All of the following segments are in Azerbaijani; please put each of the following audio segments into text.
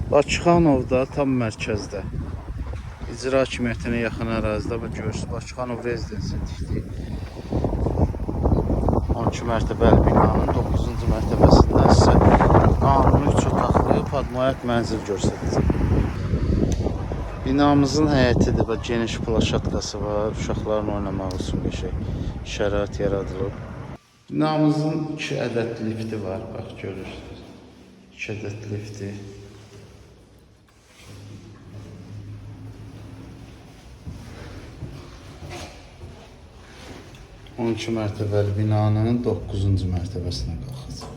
Bakıxanovda, tam mərkəzdə. İcra Hakimiyyətinə yaxın ərazidə bax görürsünüz. Bakıxanov rezidensi tikdik. 12 mərtəbəli binanın 9-cu mərtəbəsindən sizə qanuni 3 otaqlı padmayat mənzil göstərəcəm. Binamızın həyətidir. Bax geniş plaşatkası var. Uşaqların oynamağı üçün qəşəng şərait yaradılıb. Binamızın 2 ədəd lifti var. Bax görürsünüz. 2 ədəd lifti. ...12 mərtəbəli binanın 9-cu mərtəbəsinə qalxacaq.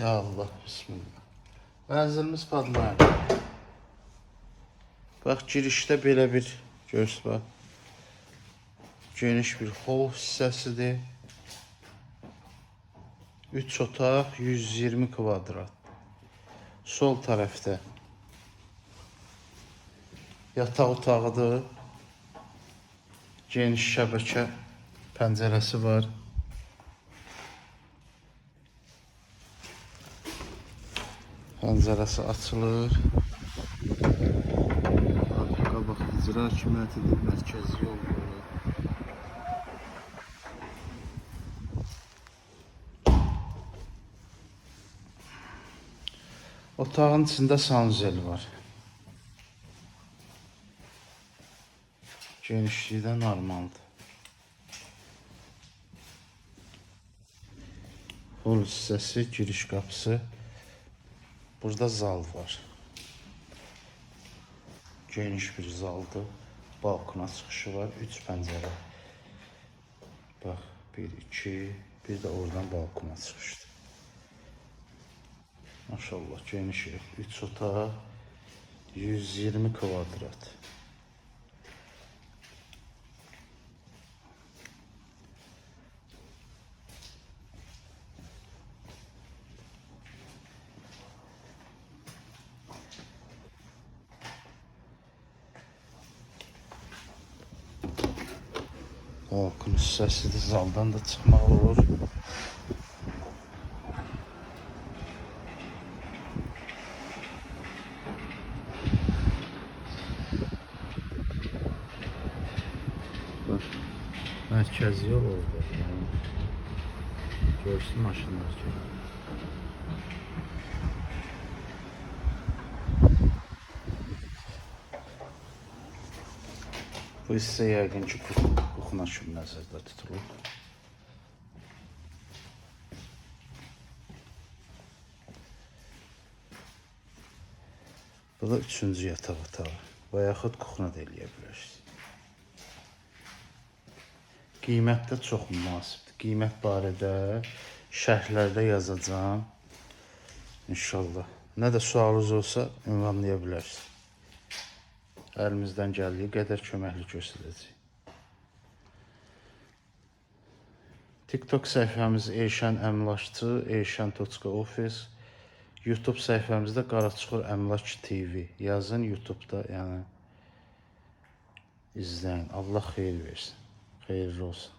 Ya Allah, bismillah. Mənzilimiz Padmaya. Bax girişdə belə bir görürsünüz bax. Geniş bir hol hissəsidir. 3 otaq, 120 kvadrat. Sol tərəfdə yataq otağıdır. Geniş şəbəkə pəncərəsi var. Pəncərəsi açılır. Bax, qabaq icra hakimiyyətidir, mərkəzi yol yolu. Otağın içində sanuzel var. Genişliyi də normaldır. Hol hissəsi, giriş qapısı. Burada zal var. Geniş bir zaldır. Balkona çıxışı var. 3 pəncərə. Bax, 1, 2, bir də oradan balkona çıxışdır. Maşallah geniş ev. 3 otaq, 120 kvadrat. Balkon hissəsidir. Zaldan da çıxmaq olur. Bax, mərkəzi yol orada. Yəni, görsün maşınlar gəlir. Bu hissə yəqin ki, kuxuna kimi nəzərdə tutulub. Bu da üçüncü yataq otağı və yaxud kuxuna da eləyə bilərsiniz. Qiymət də çox münasibdir. Qiymət barədə şərhlərdə yazacağam. İnşallah. Nə də sualınız olsa ünvanlaya bilərsiniz. Əlimizdən gəldiyi qədər köməklik göstərəcəyik. TikTok səhifəmiz Elşən Əmlakçı, elşən.office. YouTube səhifəmizdə Qaraçuxur Əmlak TV. Yazın YouTube-da, yəni izləyin. Allah xeyir versin. Xeyirli olsun.